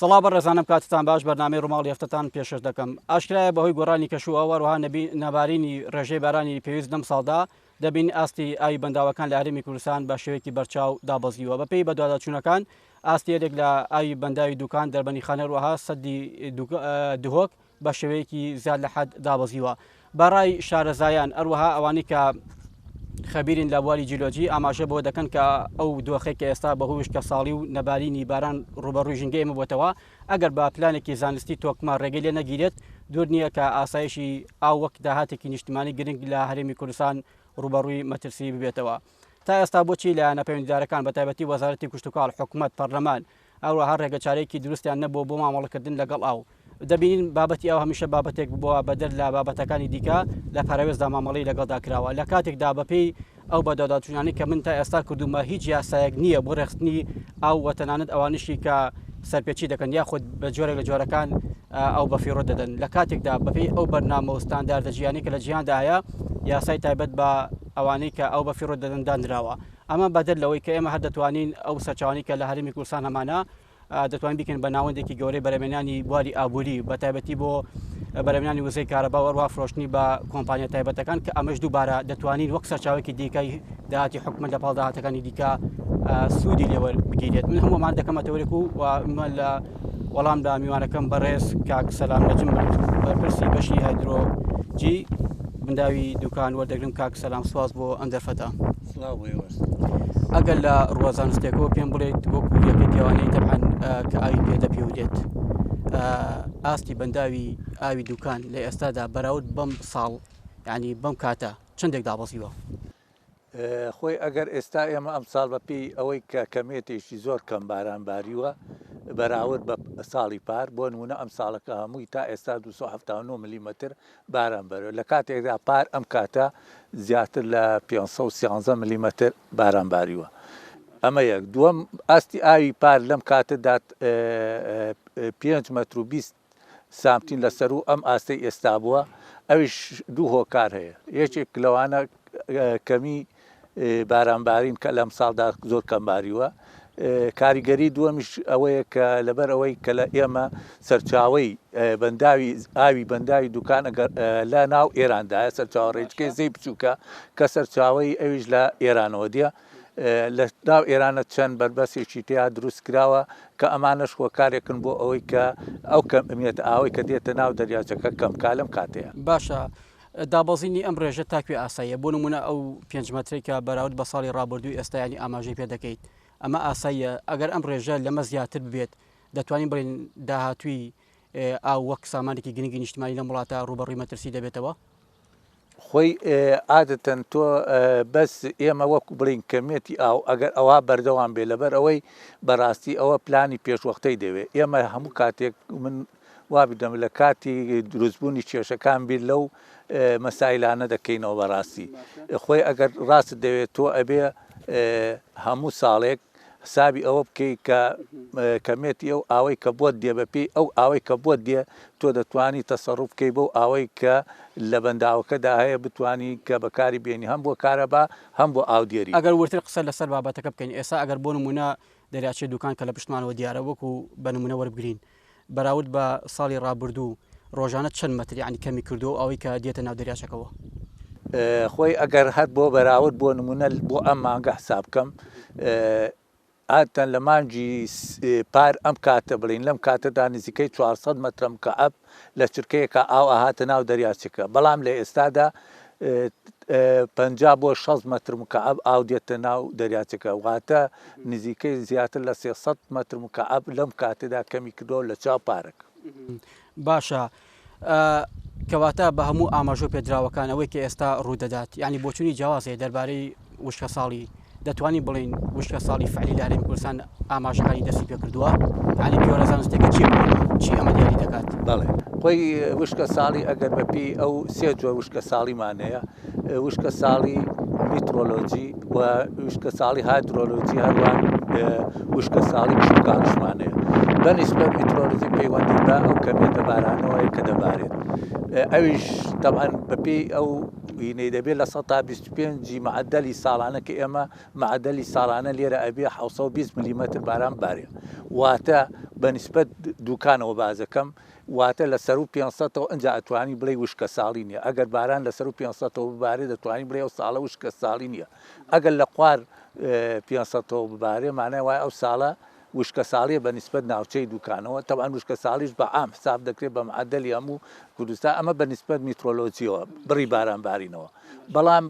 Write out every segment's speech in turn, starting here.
سڵاو بەڕێزانم کاتتان باش بەرنامەی ڕووماڵی هەفتەتان پێشکەش دەکەم ئاشکرایە بەهۆی گۆڕانی کەش و هەروەها نەبارینی ڕێژەی بارانی پێویست لەم ساڵدا دەبین ئاستی ئاوی بەنداوەکان لە هەرێمی کوردستان بە شێوەیەکی بەرچاو دابەزیوە بەپێی بەدواداچوونەکان ئاستی یەکێک لە ئاوی بەنداوی دوکان دەربەنیخان هەروەها سەدی دهۆک بە شێوەیەکی زیاد لە حەد دابەزیوە. بە ڕای شارەزایان، هەروەها ئەوانەی کە خەبیرین لە بواری جیولۆجی ئاماژە بەوە دەکەن کە ئەو دۆخەی کە ئێستا بەهۆی وشکەساڵی و نەبارینی باران ڕووبەڕووی ژینگەی ئێمە بۆتەوە، ئەگەر بە پلانێکی زانستی تۆکمە ڕێگەی لێ نەگیرێت، دوور نییە کە ئاسایشی ئاو وەک داهاتێکی نیشتمانی گرنگ لە هەرێمی کوردستان ڕووبەڕووی مەترسی ببێتەوە. تا ئێستا بۆچی لایەنە پەیوەندیدارەکان بەتایبەتی وەزارەتی کشتوکاڵ، حکومەت، پەرلەمان، هەروەها ڕێگەچارەیەکی دروستیان نەبووە بۆ مامەڵەکردن لەگەڵ ئاو. دەبینین بابەتی ئاو هەمیشە بابەتێک بووە بەدەر لە بابەتەکانی دیکە لە پەراوێزدا مامەڵەی لەگەڵدا کراوە. لە کاتێکدا بەپێی ئەو بەدواداچوونانەی کە من تا ئێستا کردوومە هیچ یاسایەک نییە بۆ ڕێکخستنی ئاو و تەنانەت ئەوانەشی کە سەرپێچی دەکەن یاخود بە جۆرێک لە جۆرەکان ئاو بەفیڕۆ دەدەن. لە کاتێکدا بەپێی ئەو بەرنامە و ستانداردە جیهانیەی کە لە جیهاندا هەیە یاسای تایبەت بە ئەوانەی کە ئاو بەفیڕۆ دەدەن دانراوە. ئەمە بەدەر لەوەی کە ئێمە هەر دەتوانین ئەو سەرچاوانەی کە لە هەرێمی کوردستان هەمانە دەتوانین بیکەین بە ناوەندێکی گەورەی بەرەمێنانی بواری ئابووری بە تایبەتی بۆ بەرەمێنانی وزەی کارەبا و هەروەها فرۆشتنی بە کۆمپانیا تایبەتەکان کە ئەمەش دووبارە دەتوانین وەک سەرچاوەیەکی دیکەی داهاتی حکومەت لە پاڵ داهاتەکانی دیکە سوودی لێوەربگیرێت من هەموو ئەمان دەکەمە تەوەرێک و لە وەڵامدا میوانەکەم بەڕێز کاک سەلام نەجم بەرپرسی بەشی هایدرۆجی بنداوی دوکان وەردەگرم کاک سەلام سواز بۆ ئەم دەرفەتە. سڵاو بۆ ئێوەش. ئەگەر لە ڕووە زانستیەکەوە پێم بڵێیت وەکو یەکەی پێوانەی تەبعەن کە ئاوی پێ دەپێورێت ئاستی بەنداوی ئاوی دوکان لە ئێستادا بەراورد بەم ساڵ یعنی بەم کاتە چەندێک دابەزیوە؟ خۆی ئەگەر ئێستا ئێمە ئەمساڵ بە پێی ئەوەی کە کەمێتێکی زۆر کەم باران باریوە بەراورد بە ساڵی پار بۆ نمونە ئەم ساڵەکە هەمووی تا ئێستا 279 ملیمەتر باران بەرە لە کاتێکدا پار ئەم کاتە زیاتر لە 513 ملیمەتر باران باریوە ئەمە یەک دووەم ئاستی ئاوی پار لەم کاتەدا 5 مەتر و 20 سامتین لە سەروو ئەم ئاستەی ئێستا بووە، ئەویش دوو هۆکار هەیە، یەکێک لەوانە کەمی بارانبارین کە لەمساڵدا زۆر کەم باریوە، کاریگەری دووەمیش ئەوەیە کە لەبەر ئەوەی کە لە ئێمە سەرچاوەی بەنداوی ئاوی بەنداوی دوکان لە ناو ئێراندایە، سەرچاوە ڕێچکەی زێی بچووکە کە سەرچاوەی ئەویش لە ئێرانەوە دێ. لە ناو ئێرانە چەند بەربەستێکی تیا دروست کراوە کە ئەمانەش هۆکارێکن بۆ ئەوەی کە ئەو کەمیەت ئاوەی کە دێتە ناو دەریاچەکە کەم کا لەم کاتەیە. باشە دابەزینی ئەم ڕێژە تا کوێ ئاساییە؟ بۆ نموونە ئەو پێنج مەترەی کە بەراورد بە ساڵی ڕابردووی ئێستا یانی ئاماژەی پێ دەکەیت ئەمە ئاساییە؟ ئەگەر ئەم ڕێژە لەمە زیاتر ببێت دەتوانین بڵێین داهاتووی ئاو وەک سامانێکی گرنگی نیشتمانی لەم وڵاتە ڕووبەڕووی مەترسی دەبێتەوە؟ خۆی عادەتەن تۆ بەس ئێمە وەکو بڵین کەمێتی ئاو ئەگەر ئەوها بەردەوام بێ لەبەر ئەوەی بەڕاستی ئەوە پلانی پێشوەختەی دەوێت ئێمە هەموو کاتێک من وابدەم لە کاتی دروستبوونی کێشەکان بیر لەو مەسایلانە دەکەینەوە بەڕاستی خۆی ئەگەر ڕاست دەوێت تۆ ئەبێ هەموو ساڵێک حسابی ئەوە بکەی کە کەمێتی ئەو ئاوەی کە بۆت دێ بەپێی ئەو ئاوەی کە بۆت دێ تۆ دەتوانی تەسەڕوف بکەی بەو ئاوەی کە لە بەنداوەکەدا هەیە بتوانی کە بەکاری بێنی هەم بۆ کارەبا هەم بۆ ئاودێری. ئەگەر وردتر قسە لەسەر بابەتەکە بکەین ئێستا ئەگەر بۆ نموونە دەریاچەی دوکان کە لە پشتمانەوە دیارە وەکو بە نموونە وەربگرین بەراورد بە ساڵی ڕابردوو ڕۆژانە چەند مەتر یانی کەمی کردووە و ئەوەی کە دێتە ناو دەریاچەکەوە؟ خۆی ئەگەر هەر بۆ بەراورد بۆ نموونە بۆ ئەم مانگە حساب بکەم عادەتەن لە مانگی پار ئەم کاتە بڵین لەم کاتەدا نزیکەی 400 مەترە مکعب لە چرکەیەکا ئاو ئەهاتە ناو دەریاچەکە بەڵام لە ئێستادا 50 بۆ 60 مەتر مکعب ئاو دێتە ناو دەریاچەکە واتە نزیکەی زیاتر لە 300 مەتر مکعب لەم کاتەدا کەمی کردووە لە چاو پارەک. باشە کەواتە بە هەموو ئاماژە پێدراوەکان ئەوەی کە ئێستا ڕوودەدات یعنی بۆچوونی جیاواز هەیە دەربارەی وشکە ساڵی دەتوانین بڵێین وشکە ساڵی فعلی لە هەرێمی کوردستان ئاماژەکانی دەستی پێکردووە یعنی پێوەرە زانستیەکە چی چی ئەمە دیاری دەکات؟ بەڵێ خۆی وشکە ساڵی ئەگەر بە پێی ئەو سێ جۆر وشکە ساڵیمان هەیە وشکە ساڵی میترۆلۆجی و وشکە ساڵی هایدرۆلۆجی هەروە وشکە ساڵی کشتوکاڵیشمان هەیە بە نیسبەت میترۆلۆجی پەیوەندی بە ئەو کەمێتە بارانەوەیە کە دەبارێت ئەویش تەبعەن بەپێی ئەو ئینەی دەبێت 25% ی مەعەدەلی ساڵانە کە ئێمە مەعەدەلی ساڵانە لێرە ئەبێ 720 ملیمەتر باران بارێ واتە بە نیسبەت دوکانەوە بازەکەم واتە لە سەروو پێنج سەتەوە ئنجا ئەتوانی بڵێی وشکە ساڵی نیە ئەگەر باران لە سەروو پێنج سەتەوە ببارێ دەتوانی بڵێی ئەو ساڵە وشکە ساڵی نیە ئەگەر لە خوار پێنج سەتەوە ببارێ مانای وایە ئەو ساڵە وشکە ساڵیە بە نیسبەت ناوچەی دوکانەوە تەبعەن وشکە ساڵیش بە عام حساب دەکرێت بە معەدەلی هەموو کوردستان ئەمە بە نیسبەت میترۆلۆجیەوە بڕی باران بارینەوە بەڵام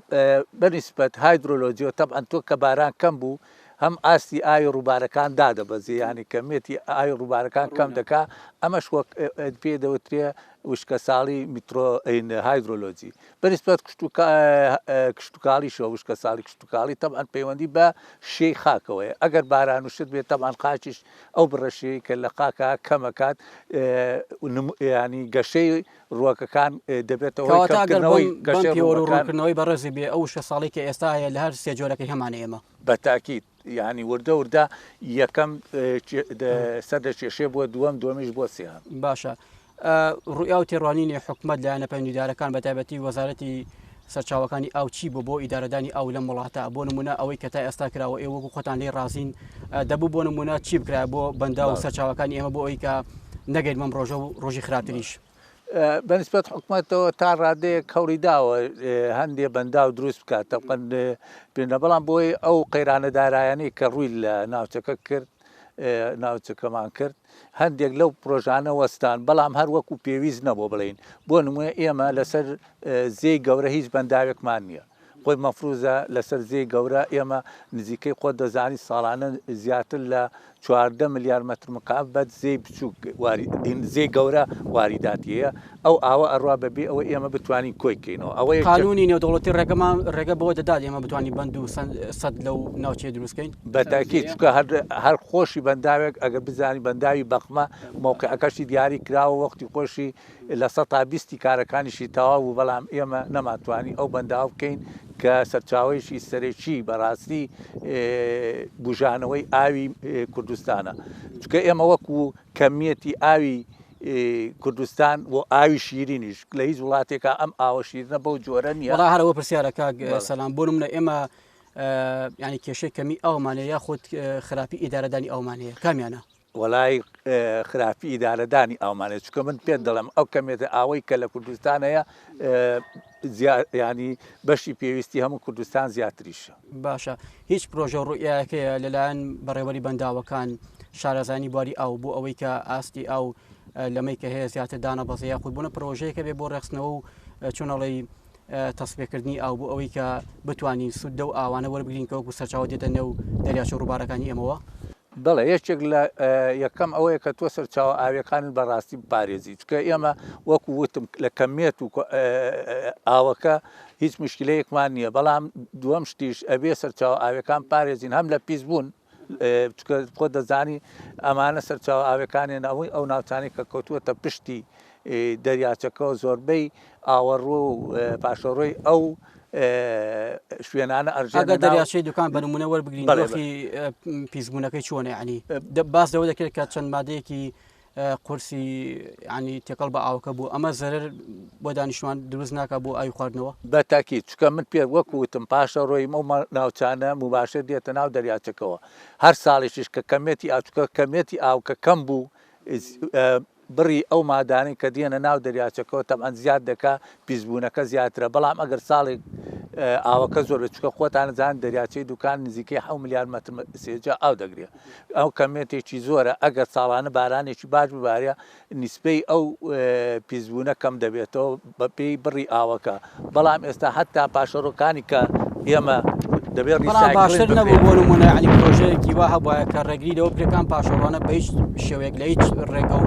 بە نیسبەت هایدرۆلۆجیەوە تەبعەن تۆ کە باران کەم بوو هەم ئاستی ئاوی ڕووبارەکان دادەبەزێ یانی کەمێتی ئاوی ڕووبارەکان کەم دەکا ئەمەش وەک پێ دەوترێ وشکەساڵی میترۆ هایدرۆلۆجی بەنسبەت کشتوکاڵیشەوە وشکەساڵی کشتوکاڵی تەبعەن پەیوەندی بە شێی خاکەوەیە ئەگەر باران و شت بێت تەبعەن خاکیش ئەو بڕە شێی کە لە خاکا کەمەکات ینی گەشەی ڕووەکەکان دەبێتە هۆی کەواتە ئەگەر کەمکردنەوەی بەم گەشەی پێوەر و ڕووەکان. ڕوونکردنەوەی بەڕێزی بێ ئەو وشکەساڵی کە ئێستا هەیە لە هەر سێ جۆرەکەی هەمانە ئێمە. بە تاکید یانی وردە وردە یەکەم سەر دەکێشێ بۆ دووەم دووەمیش بۆ سێهەم. باشە ڕوئیا و تێڕوانینی حکومەت لایەنە پەیوەندیدارەکان بە تایبەتی وەزارەتی سەرچاوەکانی ئاو چی بوو بۆ ئیدارەدانی ئاو لەم وڵاتە بۆ نمونە ئەوەی کە تا ئێستا کراوە ئێوە وەکو خۆتان لێی ڕازین دەبوو بۆ نمونە چی بکرایە بۆ بەنداو و سەرچاوەکانی ئێمە بۆ ئەوەی کە نەگەین بەم ڕۆژە و ڕۆژی خراپتریش. بەنسبەت حکومەتەوە تا ڕادەیەک هەوڵی داوە هەندێ بەنداو دروست بکات تەبقەن پێنە بەڵام بۆی ئەو قەیرانە دارایانەی کە ڕووی لە ناوچەکە کرد ناوچەکەمان کرد هەندێک لەو پرۆژانە وەستان بەڵام هەر وەکو پێویست نەبوو بڵین بۆ نمونە ئێمە لەسەر زێی گەورە هیچ بەنداوێکمان نییە خۆی مەفروزە لەسەر زێی گەورە ئێمە نزیکەی خۆت دەزانی ساڵانە زیاتر لە 14 ملیار مەتر مکعب بەد زێی بچووک زێی گەورە واریداتی هەیە ئەو ئاوە ئەڕوا بەبێ ئەوەی ئێمە بتوانین کۆی کەینەوە ئەوە یەکێک قانوونی نێودەوڵەتی ڕێگەمان ڕێگە بەوە دەدات ئێمە بتوانین بەند و سەد لەو ناوچەیە دروست کەین؟ بە تاکید چونکە هەر هەر خۆشی بەنداوێک ئەگەر بزانی بەنداوی بەقمە مەوقعەکەشی دیاری کراوە وەختی خۆشی 20%ی کارەکانیشی تەواو بوو، بەڵام ئێمە نەمانتوانی ئەو بەنداوە بکەین کە سەرچاوەیەکی سەرەکی بەڕاستی بوژانەوەی ئاوی کوردستانە، چونکە ئێمە وەکو کەمیەتی ئاوی کوردستان و ئاوی شیرینیش لە هیچ وڵاتێکا ئەم ئاوە شیرینە بەو جۆرە نییە. وەڵا هەر ئەوە پرسیارە کاک سەلام، بۆ نمونە ئێمە یانی کێشەی کەمی ئاومان هەیە یاخود خراپی ئیدارەدانی ئاومان هەیە کامیانە؟ وەڵای خراپی ئیدارەدانی ئاومان هەیە چونکە من پێت دەڵێم ئەو کەمێتە ئاوەی کە لە کوردستان هەیە ینی بەشی پێویستی هەموو کوردستان زیاتریشە. باشە هیچ پرۆژە و ڕوئیایەک هەیە لەلایەن بەڕێوەری بەنداوەکان شارەزانی بواری ئاو بۆ ئەوەی کە ئاستی ئاو لەمەی کە هەیە زیاتر دانەبەزێ یاخود بۆنە پرۆژەیەکە بێ بۆ ڕێخستنەوە و چۆنەڵی تەسفیەکردنی ئاو بۆ ئەوەی کە بتوانین سوود لەو ئاوانە وەربگرین کە وەکو سەرچاوە دێتە نێو دەریاچە و ڕووبارەکانی ئێمەوە؟ بەڵێ یەکێک لە یەکەم ئەوەیە کە تۆ سەرچاوە ئاویەکانت بە ڕاستی بپارێزی چونکە ئێمە وەکو وتم لە کەمیەت و ئاوەکە هیچ مشکلەیەکمان نییە بەڵام دووەم شتیش ئەبێ سەرچاوە ئاویەکان پارێزین هەم لە پیس بوون چونکە خۆت دەزانی ئەمانە سەرچاوە ئاویەکانیان ئەوەی ئەو ناوچانەی کە کەوتووەتە پشتی دەریاچەکەوە زۆربەی ئاوەڕۆ و پاشەڕۆی ئەو شوێنانە ئەرژێنە ئەگەر دەریاچەی دوکان بە نمونە وەربگرین دۆخی پیسبوونەکەی چۆنە ینی باس لەوە دەکرێت کە چەند مادەیەکی قورسی ینی تێکەڵ بە ئاوەکە بوو ئەمە زەرەر بۆ دانیشتوان دروست ناکە بۆ ئاوی خواردنەوە؟ بە تاکید چونکە من پێ وەکو وتم پاشەڕۆی ئەو ناوچانە موباشر دێتە ناو دەریاچەکەوە هەر ساڵێکیش کە کەمێتی ئاو چونکە کەمێتی ئاو کە کەم بوو بڕی ئەو مادانەی کە دێنە ناو دەریاچەکەوە تەبعەن زیاد دەکا پیسبوونەکە زیاترە بەڵام ئەگەر ساڵێک ئاوەکە زۆر بێت چونکە خۆتان ئەزانن دەریاچەی دوکان نزیکەی حەو ملیار مەتر سێجا ئاو دەگرێ ئەو کەمێتێکی زۆرە ئەگەر ساڵانە بارانێکی باش ببارێ نیسبەی ئەو پیسبوونە کەم دەبێتەوە بەپێی بڕی ئاوەکە بەڵام ئێستا حەتا پاشەڕۆکانی کە ئێمە دەبێت بەڵام باشتر نەبوو بۆ نمونە یعنی پرۆژەیەکی وا هەبوایە کە ڕێگری لەوە بکرێت کە ئەم پاشەڕۆانە بە هیچ شێوەیەک لە هیچ ڕێگە و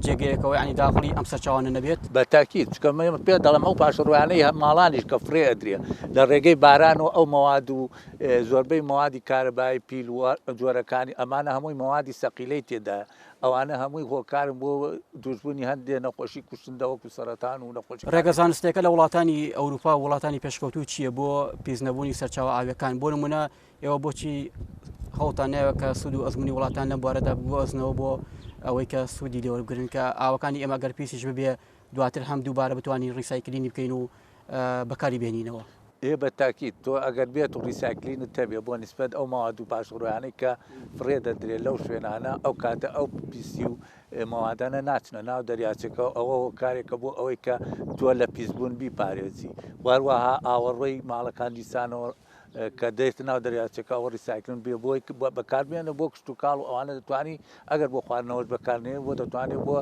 جێگەیەکەوە یعنی داخڵی ئەم سەرچاوانە نەبێت. بە تاکید چونکە من پێت دەڵێم ئەو پاشەڕۆیانەی ماڵانیش کە فڕێ ئەدرێ لە ڕێگەی باران و ئەو مەواد و زۆربەی مەوادی کارەبایی پیل و جۆرەکانی ئەمانە هەمووی مەوادی سەقیلەی تێدایە ئەوانە هەمووی هۆکارن بۆ تووشبوونی هەندێ نەخۆشی کوشندە وەکو سەرەتان و نەخۆشی ڕێگە زانستیەکە لە وڵاتانی ئەوروپا و وڵاتانی پێشکەوتوو چییە بۆ پیسنەبوونی سەرچاوە ئاویەکان بۆ نمونە ئێوە بۆچی هەوڵتان ناوە کە سوود و ئەزمموی وڵاتان لەم بوارەدا بگوازنەوە بۆ ئەوەی کە سوودی لێوەربگرن کە ئاوەکانی ئێمە گەر پیسیش ببێ دواتر هەم دووبارە بتوانین ڕیسایکلینی بکەین و بەکاری بێنینەوە. ئێ بە تاکید، تۆ ئەگەر بێت و ڕیسایکلینت هەبێ بۆ نیسبەت ئەو مەواد و پاشەڕۆیانەی کە فڕێ دەدرێت لەو شوێنانە، ئەو کاتە ئەو پیسی و مەوادانە ناچنە ناو دەریاچەکەوە، ئەوە هۆکارێکە بۆ ئەوەی کە تۆ لە پیسبوون بیپارێزی و هەروەها ئاوەڕۆی ماڵەکان دیسانەوە کە دێتە ناو دەریاچەکە ئەوە ڕیسایکلن بێ بۆی بەکاربێنە بۆ کشتوکاڵ و ئەوانە دەتوانی ئەگەر بۆ خواردنەوەش بەکارنێ بۆ دەتوانێت بۆ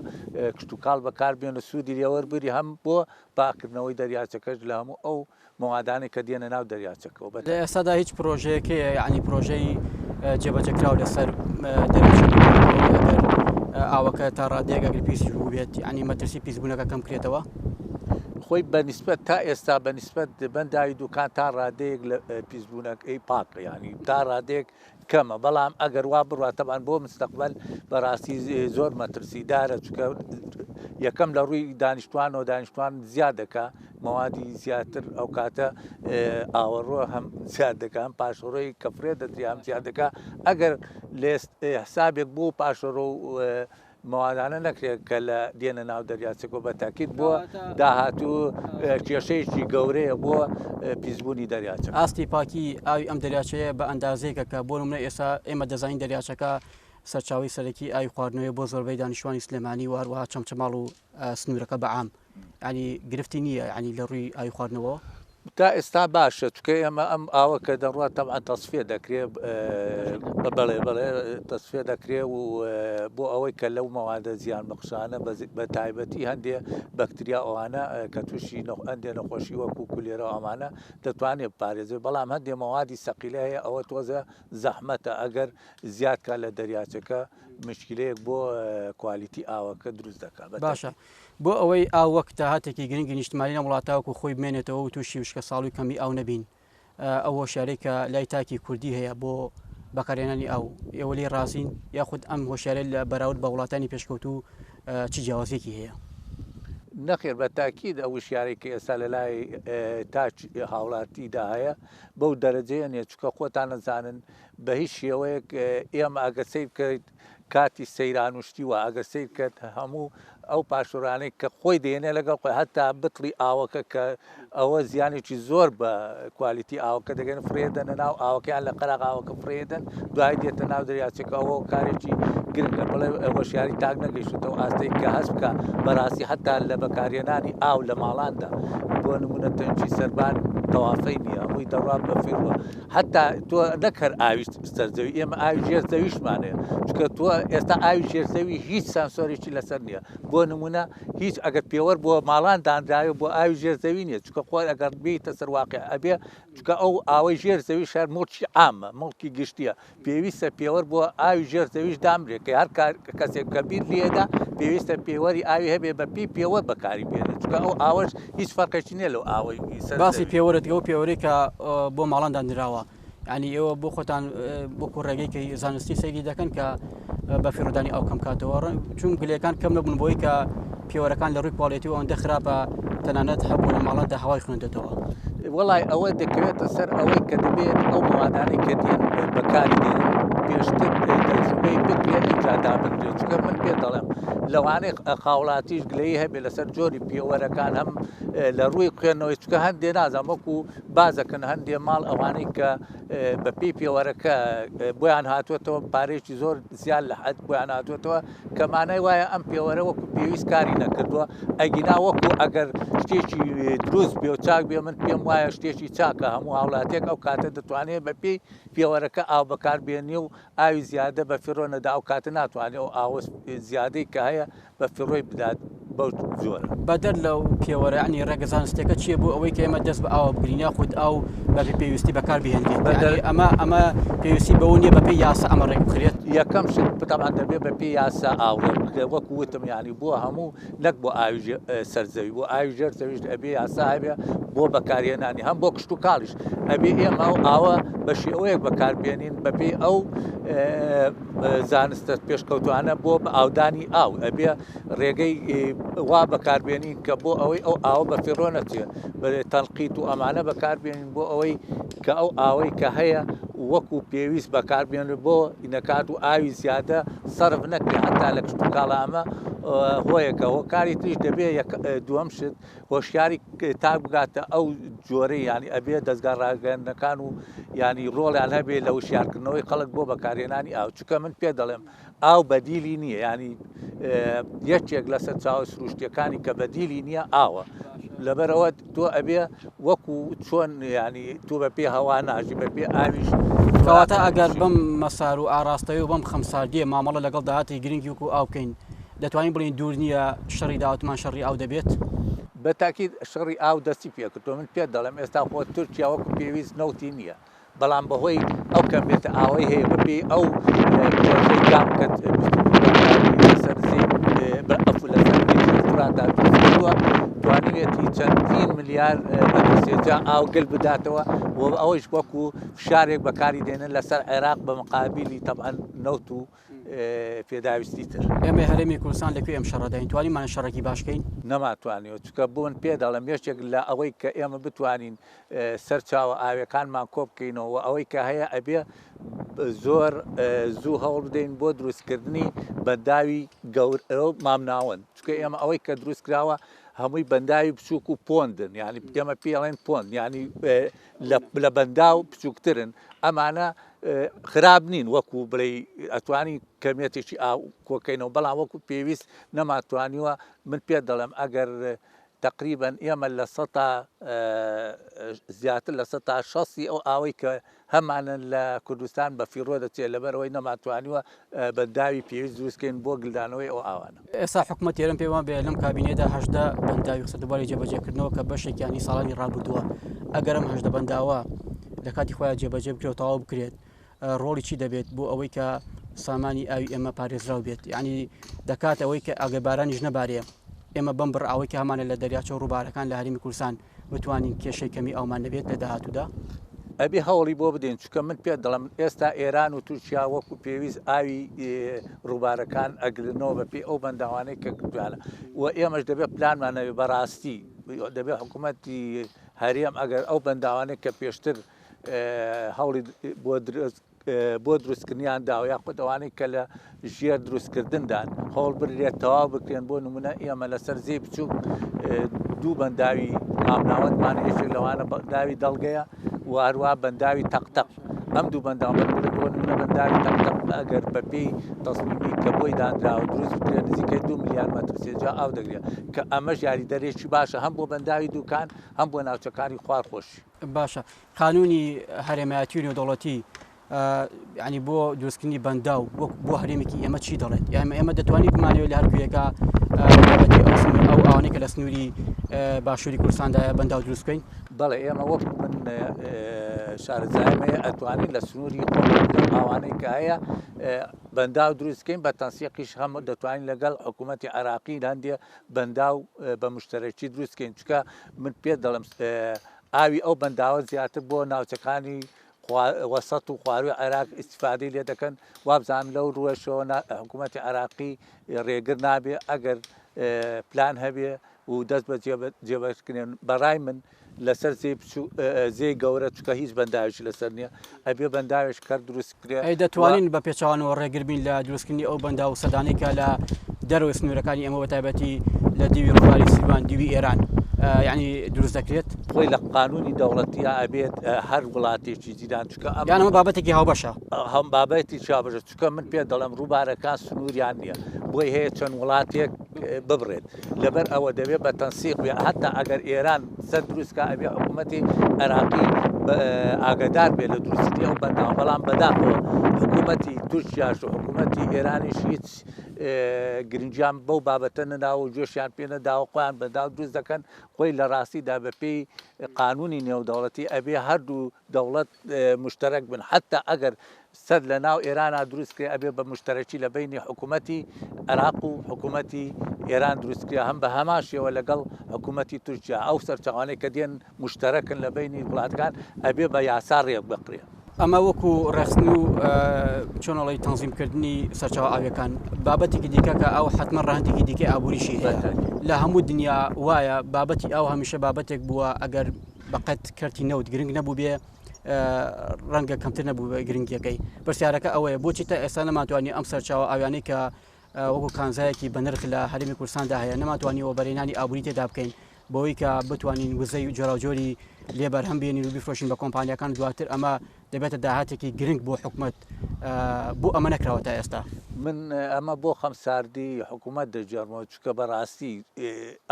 کشتوکاڵ بەکاربێن و سوودی لێوەربگری هەم بۆ پاککردنەوەی دەریاچەکەش لە هەموو ئەو مەوادانەی کە دێنە ناو دەریاچەکەوە بە لە ئێستادا هیچ پرۆژەیەک هەیە یعنی پرۆژەی جێبەجێکراو لەسەر دەریاچەکە ئەگەر ئاوەکە تا ڕادەیەک ئەگەر پیسیش بووبێت یعنی مەترسی پیسبوونەکە کەم کرێتەوە؟ خۆی بە نیسبەت تا ئێستا بە نیسبەت بەنداوی دوکان تا ڕادەیەک لە پیسبوونەکەی پاکە یعنی تا ڕادەیەک کەمە بەڵام ئەگەر وا بڕوا تەبعەن بۆ مستەقبەل بەڕاستی زۆر مەترسیدارە چونکە یەکەم لە ڕووی دانیشتوانەوە دانیشتوان زیاد دەکا مەوادی زیاتر ئەو کاتە ئاوەڕۆ هەم زیاد دەکا هەم پاشەڕۆی کە فرێ دەدرێ هەم زیاد دەکا ئەگەر لێست حسابێک بۆ پاشەڕۆ و مەوادانە نەکرێت کە لە دێنە ناو دەریاچەکەوە بە تاکید بۆ داهاتوو کێشەیەکی گەورەیە بۆ پیسبوونی دەریاچەکە. ئاستی پاکی ئاوی ئەم دەریاچەیە بە ئەندازەیەکە کە بۆ نمونە ئێستا ئێمە دەزانین دەریاچەکە سەرچاوەی سەرەکی ئاوی خواردنەوەیە بۆ زۆربەی دانیشتوانی سلێمانی و هەروەها چەمچەماڵ و سنوورەکە بە عام یانی گرفتی نییە یانی لە ڕووی ئاوی خواردنەوەوە؟ تا ئێستا باشە چونکە ئێمە ئەم ئاوە کە دەڕوات تەبعەن تەسفیە دەکرێ بەڵێ بەڵێ تەسفیە دەکرێ و بۆ ئەوەی کە لەو مەوادە زیان بەخشانە بە تایبەتی هەندێ بەکتریا ئەوانە کە تووشی هەندێ نەخۆشی وەکو کولێرە ئەمانە دەتوانێت بپارێزێت بەڵام هەندێ مەوادی سەقیلە هەیە ئەوە تۆزە زەحمەتە ئەگەر زیاد کا لە دەریاچەکە مشکلەیەک بۆ کوالیتی ئاوەکە دروست دەکات باشە بۆ ئەوەی ئاو وەک داهاتێکی گرنگی نیشتمانی لەم وڵاتە وەکو خۆی بمێنێتەوە و تووشی وشکەساڵی و کەمی ئاو نەبین، ئەو هۆشیارەی کە لای تاکی کوردی هەیە بۆ بەکارهێنانی ئاو، ئێوە لێی ڕازین یاخود ئەم هۆشیارە لە بەراورد بە وڵاتانی پێشکەوتوو چ جیاوازییەکی هەیە؟ نەخێر بە تاکید ئەو وشیارەی کە ئێستا لە لای تاکی هاوڵاتیدا هەیە بەو دەرەجەیە نیە، چونکە خۆتان ئەزانن بە هیچ شێوەیەک ئێمە ئەگەر سەیر بکەیت کاتی سەیران و شتی وا ئەگەر سەیر کەت هەموو ئەو پاشۆرانەی کە خۆی دێنێ لەگەڵ خۆی هەتا بتڵی ئاوەکە کە ئەوە زیانێکی زۆر بە کوالیتی ئاوەکە دەگەن فرێدەنە ناو ئاوەکەیان لە قەراغ ئاوەکە فرێدەن دوای دێتە ناو دەریاچەکە ئەوە کارێکی گرنگە بڵێ هۆشیاری تاک نەگەیشتەوە ئاستێک کە هەست بکە بەڕاستی هەتا لە بەکارهێنانی ئاو لە ماڵاندا بۆ نمونە تەنکی سەربان تەوافەی نییە هەمووی دەڕوا بە فیڕوە هەتا تۆ نەک هەر ئاوی سەر زەوی ئێمە ئاوی ژێر زەویشمان هەیە چونکە تۆ ئێستا ئاوی ژێر زەوی هیچ سانسۆرێکی لەسەر نییە بۆ نمونە هیچ ئەگەر پێوەر بۆ ماڵان دانراوێ بۆ ئاوی ژێر زەوی نییە چونکە خۆر ئەگەر بیتە سەر واقع ئەبێ چونکە ئەو ئاوەی ژێر زەوی شار موڵکی عامە موڵکی گشتیە پێویستە پێوەر بۆ ئاوی ژێر زەویش دامرێت کە هەر کەسێک کە بیر لێدا پێویستە پێوەری ئاوی هەبێ بە پێی پێوەر بەکاری بێنێت چونکە ئەو ئاوەش هیچ فەرقێکی نییە لەو ئاوەی سەر باسی پێوەرت ئەو پێوەرەی کە بۆ ماڵان دانراوە یعنی ئێوە بۆ خۆتان وەکو ڕێگەی زانستی سەیری دەکەن کە بە فیڕۆدانی ئاو کەم کاتەوە چون گلەکان کەم نەبوون بۆی کە پێوەرەکان لە ڕووی کواڵێتی و ئەوەندە خراپە تەنانەت هەبوو لە ماڵاندا هەوای خوێندێتەوە. وەڵای ئەوە دەکەوێتە سەر ئەوەی کە دەبێت ئەو مەوادانەی کە دێن بەکاری دێنن پێشتر تەجروبەی بکرێت ئینجا دابنرێت چونکە من پێت دەڵێم لەوانەیە هاوڵاتیش گلەیی هەبێت لەسەر جۆری پێوەرەکان هەم لە ڕووی خوێندنەوەی چونکە هەندێ نازانم وەکو بازەکەن هەندێ ماڵ ئەوانەی کە بە پێی پێوەرەکە بۆیان هاتووەتەوە پارەیەکی زۆر زیاد لە حەد بۆیان هاتووەتەوە کە مانای وایە ئەم پێوەرە وەکو پێویست کاری نەکردووە ئەگینا وەکو ئەگەر شتێکی دروست بێ و چاک بێ من پێم وایە شتێکی چاکە هەموو هاوڵاتیەک ئەو کاتە دەتوانێت بە پێی پێوەرەکە ئاو بەکار بێنێ و ئاوی زیادە بە فیڕۆ نەدا ئەو کاتە ناتوانێت ئەو ئاوە زیادەی کە هەیە بە فیڕۆی بدات بەو جۆرە. بەدەر لەو پێوەرە یەعنی ڕێگە زانستیەکە چیە بۆ ئەوەی کە ئێمە دەست بە ئاوە بگرین یاخود ئاو بە پێی پێویستی بەکار بهێنرێت یەعنی ئەمە ئەمە پێویستی بەوە نیە بە پێی یاسا ئەمە ڕێک بخرێت؟ یەکەم شت تەبعەن دەبێ بە پێی یاسا ئاو ڕێک بخرێت وەکو وتم یەعنی بۆ هەموو نەک بۆ ئاوی سەر زەوی بۆ ئاوی ژێر زەویش ئەبێ یاسا هەبێ بۆ بەکارهێنانی هەم بۆ کشتوکاڵیش ئەبێ ئێمە ئەو ئاوە بە شێوەیەک بەکاربێنین بەپێی ئەو زانستە پێشکەوتوانە بۆ بە ئاودانی ئاو ئەبێ ڕێگەی وا بەکاربێنین کە بۆ ئەوەی ئەو ئاوە بە فیڕۆ نەچێت بە تەنقیت و ئەمانە بەکاربێنین بۆ ئەوەی کە ئەو ئاوەی کە هەیە وەکو پێویست بەکار بێنرێت بۆ نەکات و ئاوی زیادە سەرف نەکرێت هەتا لە کشتوکاڵا ئەمە هۆیەکە هۆکاری تریش دەبێت دووەم شت هۆشیاری تاک بگاتە ئەو جۆرەی یانی ئەبێ دەزگا ڕاگەیاندنەکان و یانی ڕۆڵیان هەبێ لە وشیارکردنەوەی خەڵک بۆ بەکارهێنانی ئاو چونکە من پێ دەڵێم ئاو بەدیلی نییە ینی یەکێک لە سەرچاوە سروشتیەکانی کە بەدیلی نییە ئاوە لەبەرەوە تۆ ئەبێ وەکو چۆن ینی تۆ بە پێ هەوا ناژی بە پێ ئاویش کەواتە ئەگەر بەم مەسار و ئاراستەی و بەم خەمساردیە مامەڵە لەگەڵ داهاتی گرنگی وکو ئاو بکەین دەتوانین بڵین دوور نییە شەڕی داهاتمان شەڕی ئاو دەبێت؟ بە تاکید شەڕی ئاو دەستی پێکردووە من پێت دەڵێم ئێستا خۆ تورکیا وەکو پێویست نەوتی نییە بەڵام بەهۆی ئەو کەمێتە ئاوەی هەیە بەپێی ئەو پرۆژەی گاپ کە 22 بەنداوی لەسەر زێی عەفو لەسەر دیجلە فوراتدا دروست کردووە توانیویەتی چەندین ملیار مەتر سێجا ئاو گل بداتەوە و ئەوەیش وەکو فشارێک بەکاری دێنن لەسەر عێراق بە مقابلی تەبعەن نەوت و پێداویستی تر. ئێمەی هەرێمی کوردستان لە کوێی ئەم شەڕەداین؟ توانیمانە شەڕێکی باش کەین؟ نەمانتوانیوە، چونکە بۆ من پێ دەڵێم یەکێک لە ئەوەی کە ئێمە بتوانین سەرچاوە ئاویەکانمان کۆ بکەینەوە و ئەوەی کە هەیە ئەبێ زۆر زوو هەوڵ بدەین بۆ دروستکردنی بەنداوی گەورە و مامناوەند، چونکە ئێمە ئەوەی کە دروست کراوە هەمووی بەنداوی بچووک و پۆندن، یانی ئێمە پێی ئەڵێن پۆند، یانی لە بەنداو بچووکترن، ئەمانە خراپ نین وەکو بڵێی ئەتوانی کەمیەتێکی ئاو کۆکەینەوە بەڵام وەکو پێویست نەماتوانیوە من پێت دەڵێم ئەگەر تقریبا ئێمە لە سەتا زیاتر لە سەتا شەستی ئەو ئاوەی کە هەمانە لە کوردستان بە فیڕۆ دەچێت لەبەرەوەی نەماتوانیوە بەنداوی پێویست دروستکەین بۆ گلدانەوەی ئەو ئاوانە. ئێستا حکومەتی هەرێم پێی وابێ لەم کابینەیەدا 18 بەنداوی خستە بواری جێبەجێکردنەوە کە بەشێکیان هی ساڵانی ڕابردووە ئەگەر ئەم 18 بەنداوە لە کاتی خۆیان جێبەجێ بکرێت و تەواو بکرێت ڕۆڵی چی دەبێت بۆ ئەوەی کە سامانی ئاوی ئێمە پارێزراو بێت یعنی دەکات ئەوەی کە ئەگەر بارانیش نەبارێ ئێمە بەم بڕ ئاوەی کە هەمانە لە دەریاچە و ڕووبارەکان لە هەرێمی کوردستان بتوانین کێشەی کەمی ئاومان نەبێت لە داهاتوودا؟ ئەبێ هەوڵی بۆ بدەین چونکە من پێت دەڵێم ئێستا ئێران و تورکیا وەکو پێویست ئاوی ڕووبارەکان ئەگرنەوە بە پێی ئەو بەنداوانەی کە کردویانە و ئێمەش دەبێت پلانمان هەبێ بەڕاستی دەبێت حکوومەتی هەرێم ئەگەر ئەو بەنداوانەی کە پێشتر هەوڵی بۆ بۆ دروستکردنیان داوە یاخود ئەوانەی کە لە ژێر دروستکردندان هەوڵ بدرێت تەواو بکرێن بۆ نمونە ئێمە لەسەر زێی بچووک دوو بەنداوی مامناوەندمان یەکێک لەوانە بەنداوی دەڵگەیە و هەروە بەنداوی تەقتەق ئەم دوو بەنداو بۆ نمونە بەنداوی تەقتەق ئەگەر بەپێی تەسمیمی کە بۆی دانراوە دروست بکرێت نزیکەی دو ملیار مەتر سێجا ئاو دەگرێت کە ئەمەش یاریدەرێکی باشە هەم بۆ بەنداوی دوکان هەم بۆ ناوچەکانی خوار خۆشی. باشە قانونی هەرێمایەتی و نێودەوڵەتی ینی بۆ دروستکردنی بەنداو بۆ هەرێمێکی ئێمە چی دەڵێت یایم ئێمە دەتوانین بمانەوێت لە هەرکوێیەکە ئەو ئەوانەی کە لە سنووری باشووری کوردستاندایە بەنداو دروست بکەین بەڵێ ئێمە وەک من شارەزایم هەیە ئەتوانین لە سنووری خۆمان لەو ئاوانەی کە هەیە بەنداو دروست بکەین بە تەنسیقیش هەم دەتوانین لەگەڵ حکوومەتی عێراقی هەندێ بەنداو بە مشتەرەکی دروست بکەین چونکە من پێت دەڵێم ئاوی ئەو بەنداوە زیاتر بۆ ناوچەکانی وەسەت و خواروی عێراق ئیسیفادەی لێ دەکەن وابزانم لەو ڕووەشەوە حکوومەتی عێراقی ڕێگر نابێ ئەگەر پلان هەبێ و دەست بە جێبەجکرێن بەڕای من لەسەر زێی بچوو زێی گەورە چونکە هیچ بەنداوێکی لەسەر نییە ئەبێ بەنداوێک کەر دروست بکرێ ئەی دەتوانین بە پێچەوانەوە ڕێگر بین لە دروستکردنی ئەو بەنداو و سەدانەی کە لە دەرەوەی سنوورەکانی ئێمە بە تایبەتی لە دیوی ڕووباری سیروان دیوی ئێران یعنی دروست دەکرێت؟ خۆی لە قانونی دەوڵەتیا ئەبێت هەر وڵاتێکی جیران چونکە ئەم یان ئەمە بابەتێکی هاوبەشە؟ هەم بابەتێکی هاوبەشە چونکە من پێت دەڵێم ڕووبارەکان سنووریان نییە بۆی هەیە چەند وڵاتێک ببڕێت لەبەر ئەوە دەبێ بە تەنسیق بێ هەتا ئەگەر ئێران سەد دروست کا ئەبێ حکوومەتی عێراقی ئاگادار بێ لە دروستکردنی ئەو بەنداوە بەڵام بەداخەوە حکوومەتی تورکیاش و حکوومەتی ئێرانیش هیچ گرنگیان بەو بابەتە نەداوە و گوێشیان پێ نەداوە خۆیان بەنداو دروست دەکەن خۆی لە ڕاستیدا بەپێی قانونی نێودەوڵەتی ئەبێ هەردوو دەوڵەت مشتەرەک بن حەتا ئەگەر سەد لە ناو ئێرانا دروست کرێ ئەبێ بە مشتەرەکی لە بەینی حکوومەتی عێراق و حکوومەتی ئێران دروست کرێ هەم بە هەمان شێوە لەگەڵ حکوومەتی تورکیا ئەو سەرچاوانەی کە دێن مشتەرەکن لە بەینی وڵاتەکان ئەبێ بە یاسا ڕێک بخرێ. ئەمە وەکو ڕێکخستن و چۆن ئەڵێی تەنزیمکردنی سەرچاوە ئاویەکان بابەتێکی دیکە کە ئاو حتمما ڕەهەندێکی دیکەی ئابووریشی هەیە لە هەموو دنیا وایە بابەتی ئاو هەمیشە بابەتێک بووە ئەگەر بەقەت کەرتی نەوت گرنگ نەبووبێ ڕەنگە کەمتر نەبوو گرنگیەکەی. پرسیارەکە ئەوەیە بۆچی تا ئێستا نەمانتوانی ئەم سەرچاوە ئاویانەی کە وەکو کانزایەکی بەنرخ لە هەرێمی کوردستاندا هەیە نەمانتوانی وەبەرهێنانی ئابووری تێدا بکەین بەوەی کە بتوانین وزەی جۆراوجۆری لێ بەرهەم بێنین و بیفرۆشین بە کۆمپانیاکان دواتر ئەمە دەبێتە داهاتێکی گرنگ بۆ حکومەت بۆ ئەمە نەکراوە تا ئێستا؟ من ئەمە بۆ خەمساردی حکومەت دەگێڕمەوە چونکە بەڕاستی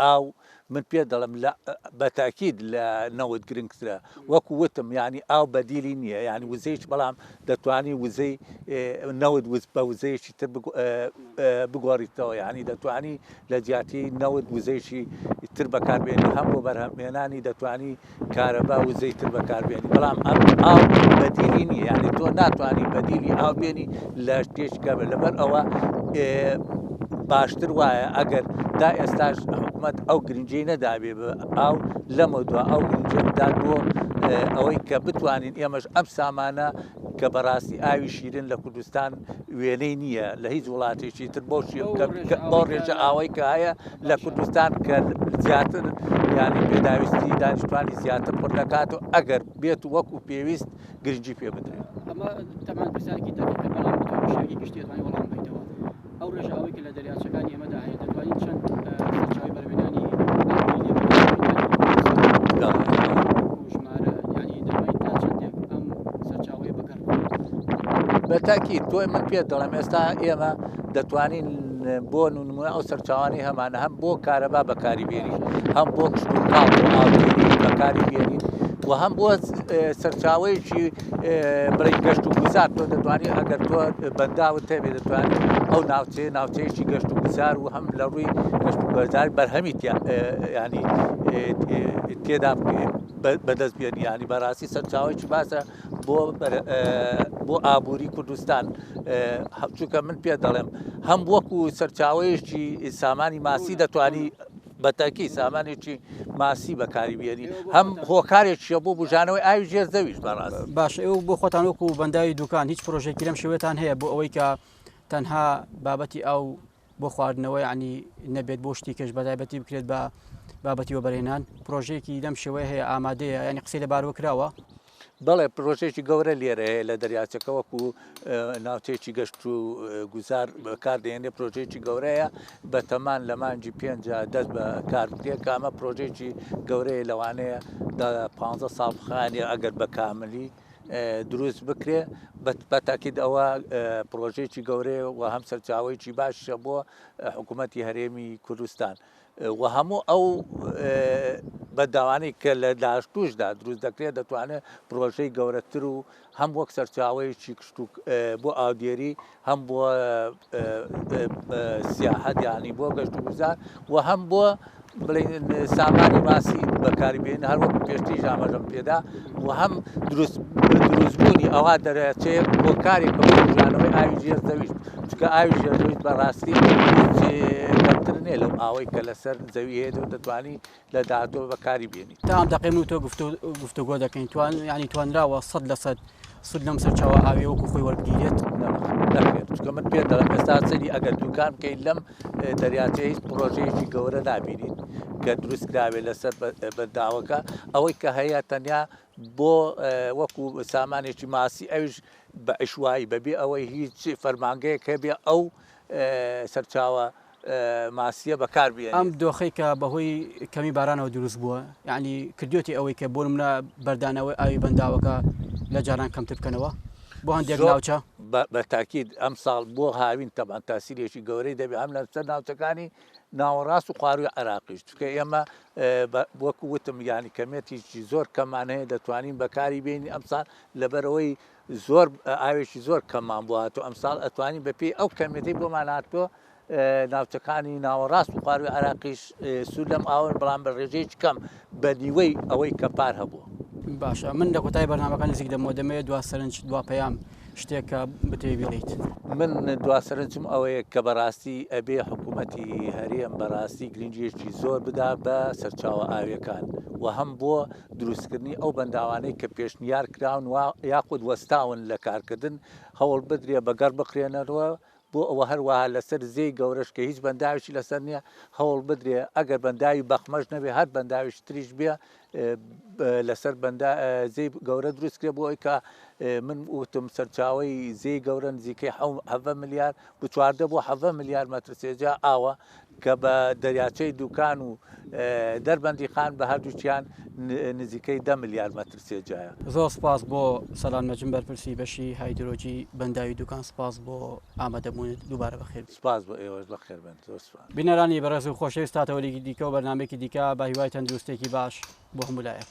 ئاو من پێت دەڵێم لە بە تاکید لە نەوت گرنگترە وەکو وتم یعنی ئاو بەدیلی نییە یعنی وزەیش بەڵام دەتوانی وزەی نەوت وز بە وزەیەکی تر بگۆڕیتەوە یعنی دەتوانی لە جیاتی نەوت وزەیشی تر بەکاربێنی هەم بۆ بەرهەمهێنانی دەتوانی کارەبا وزەی تر بەکاربێنی بەڵام ئەم ئاو بەدیلی نییە یعنی تۆ ناتوانانی بەدیلی ئاو بێنی لە شتێک کە لەبەر ئەوە باشتر وایە ئەگەر تا ئێستاش حکوومەت ئەو گرنگی نەدابێ بە ئاو لەمە دوا ئەو گرنگی بدات بۆ ئەوەی کە بتوانین ئێمەش ئەم سامانە کە بەڕاستی ئاوی شیرن لە کوردستان وێنەی نییە لە هیچ وڵاتێکی تر بۆ بۆ ڕێژە ئاوای کە هەیە لە کوردستان کە زیاتر یانی پێداویستی دانیشتوانی زیاتر پڕ دەکات و ئەگەر بێت وەکو پێویست گرنگی پێ بدرێت. ئەمە تەبعەن پرسیارێکی دەقیقە بەڵام تۆ بە شێوەیەکی گشتی ئەتوانی وەڵام بەیتەوە ئەو ڕێژە ئاوەی کە لە دەریاچەکانی ئێمەدا هەیە دەتوانین چەند سەرچاوەی بەرهەمهێنانی ئابووری لێ بکەین ژمارە یانی دەتوانین تا چەندێک ئەم سەرچاوەیە بەگەڕ بخەین؟ بە تاکید تۆ من پێت دەڵێم ئێستا ئێمە دەتوانین بۆ نمونە ئەو سەرچاوانەی هەمانە هەم بۆ کارەبا بەکاری بێنین هەم بۆ کشتوکاڵ بۆ ئاودێری بەکاری بێنین و هەم بۆ سەرچاوەیەکی بڵێ گەشت و گوزار تۆ دەتوانانی ئەگەر تۆ بەنداوت هەبێ دەتوانانی ئەو ناوچەیە ناوچەیەکی گەشت و گوزار و هەم لە ڕووی گەشت و گوزار بەرهەمی ینی تێدا بەدەست بێنی ینی بەڕاستی سەرچاوەیەکی باشە بۆ بۆ ئابووری کوردستان چونکە من پێ دەڵێم هەم وەکو سەرچاوەیەکی سامانی ماسی دەتوانی بەتەکی سامانێکی ماسی بەکاری بێنی هەم هۆکارێکیە بۆ بژانەوەی ئاوی ژێر زەویش بەڕاست. باش ئێوە بۆ خۆتان وەکو بەنداوی دوکان هیچ پرۆژێکی لەم شێوەتان هەیە بۆ ئەوەی کە تەنها بابەتی ئاو بۆ خواردنەوە یعنی نەبێت بۆ شتی کەش بەتایبەتی بکرێت بە بابەتی وەبەرهێنان پرۆژەیەکی لەم شێوەیە هەیە ئامادەیە ینی قسەی لەبارەوە کراوە؟ بەڵێ پرۆژێکی گەورە لێرە هەیە لە دەریاچەکە وەکو ناوچەیەکی گەشت و گوزار بەکاردێنێ پرۆژێکی گەورەیە بە تەمان لە مانگی پێنج دەست بە کار بکرێت کە ئەمە پرۆژێکی گەورەیە لەوانەیە پ ساڵ بخایەنێ ئەگەر بە کاملی دروست بکرێ بە تاکید ئەوە پرۆژێکی گەورەیە و هەم سەرچاوەیەکی باشە بۆ حکوومەتی هەرێمی کوردستان و هەموو ئەو بەنداوانەی کە لە داهاتووشدا دروست دەکرێت دەتوانێت پرۆژەی گەورەتر و هەم وەک سەرچاوەیەکی کشت و بۆ ئاودێری هەم بۆ سیاحەت یانی بۆ گەشت و گوزار و هەم بۆ بڵێین سامانی ماسی بەکاری بێن هەر وەکو پێشتریش ئاماژەم پێدا و هەم دروست دروستبوونی ئەوها دەرەچەیەک هۆکارێکە بۆ کوژانەوەی ئاوی ژێر زەویش چونکە ئاوی ژێر زەویش بەڕاستی هیچ کەمتر نییە لەو ئاوەی کە لەسەر زەوی هەیە و دەتوانی لە داهاتووە بەکاری بێنیت. تا ئەم دەقەی من و تۆ گفتوگۆ دەکەین توان یانی توانراوە 100% سوود لەم سەرچاوە ئاویە وەکو خۆی وەربگیرێت؟ نەخێر چونکە من پێت دەڵێم ئێستا سەیری ئەگەر دوکان بکەیت لەم دەریاچەیە هیچ پڕۆژەیەکی گەورە نابینیت کە دروست کراوێت لەسەر بەنداوەکە ئەوەی کە هەیە تەنیا بۆ وەکو سامانێکی ماسی ئەویش بە عیشوایی بەبێ ئەوەی هیچ فەرمانگەیەک هەبێ ئەو سەرچاوە ماسیە بەکار بێنێت. ئەم دۆخەی کە بەهۆی کەمی بارانەوە دروست بووە یعنی کردوێتی ئەوەی کە بۆ نمونە بەردانەوەی ئاوی بەنداوەکە لە جاران کەمتر بکەنەوە بۆ هەندێک ناوچە؟ بە تاکید ئەمساڵ بۆ هاوین تەبعەن تاسیرێکی گەورەی دەبێت هەم لەسەر ناوچەکانی ناوەڕاست و خوارووی عێراقیش چونکە ئێمە وەکو وتم یانی کەمێتیکی زۆر کەممان هەیە دەتوانین بەکاری بێنین ئەمساڵ لەبەرئەوەی زۆر ئاوێکی زۆر کەممان بۆ هاتوو ئەمساڵ ئەتوانین بەپێی ئەو کەمێتەی بۆمان هاتووە ناوچەکانی ناوەڕاست و خواروی عراقیش سوود لەم ئاوەن بەڵام بە ڕێژەیەکی کەم بە نیوەی ئەوەی کە پار هەبووە. باشە من لە کۆتایی بەرنامەکە نزیک دەبمەوە دەمەوێت دوا سەرنج دوا پەیام شتێک کە بتەوێ بیڵێیت. من دوا سەرنجم ئەوەیە کە بەڕاستی ئەبێ حکوومەتی هەرێم بەڕاستی گرنگیەکی زۆر بدا بە سەرچاوە ئاویەکان و هەم بۆ دروستکردنی ئەو بەنداوانەی کە پێشنیار کراون و یاخود وەستاون لە کارکردن هەوڵ بدرێ بەگەڕ بخرێنەوە. بۆ ئەوە هەروەها لەسەر زێی گەورەش کە هیچ بەنداوێکی لەسەر نییە هەوڵ بدرێ ئەگەر بەنداوی بەخمەش نەبێ هەر بەنداوێکی تریش بێ لەسەر بەندا زێی گەورە دروست کرێ بۆ ئەوەی کە من وتم سەرچاوەی زێی گەورە نزیکەی حەڤە ملیار بۆ 14 بۆ حەڤە ملیار مەتر سێجا ئاوە کە بە دەریاچەی دوکان و دەربەندیخان بە هەردووکیان نزیکەی دە ملیار مەتر سێجایە. زۆر سپاس بۆ سەلام نەجم بەرپرسی بەشی هایدرۆجی بەنداوی دوکان سپاس بۆ ئامادەبوونت دووبارە بەخێر بێی. سپاس بۆ ئێوەش بەخێر بن زۆر سپاس. بینەرانی بەڕێز و خۆشەویست تا تەوەرێکی دیکە و بەرنامەیەکی دیکە بە هیوای تەندروستیەکی باش بۆ هەموو لایەک.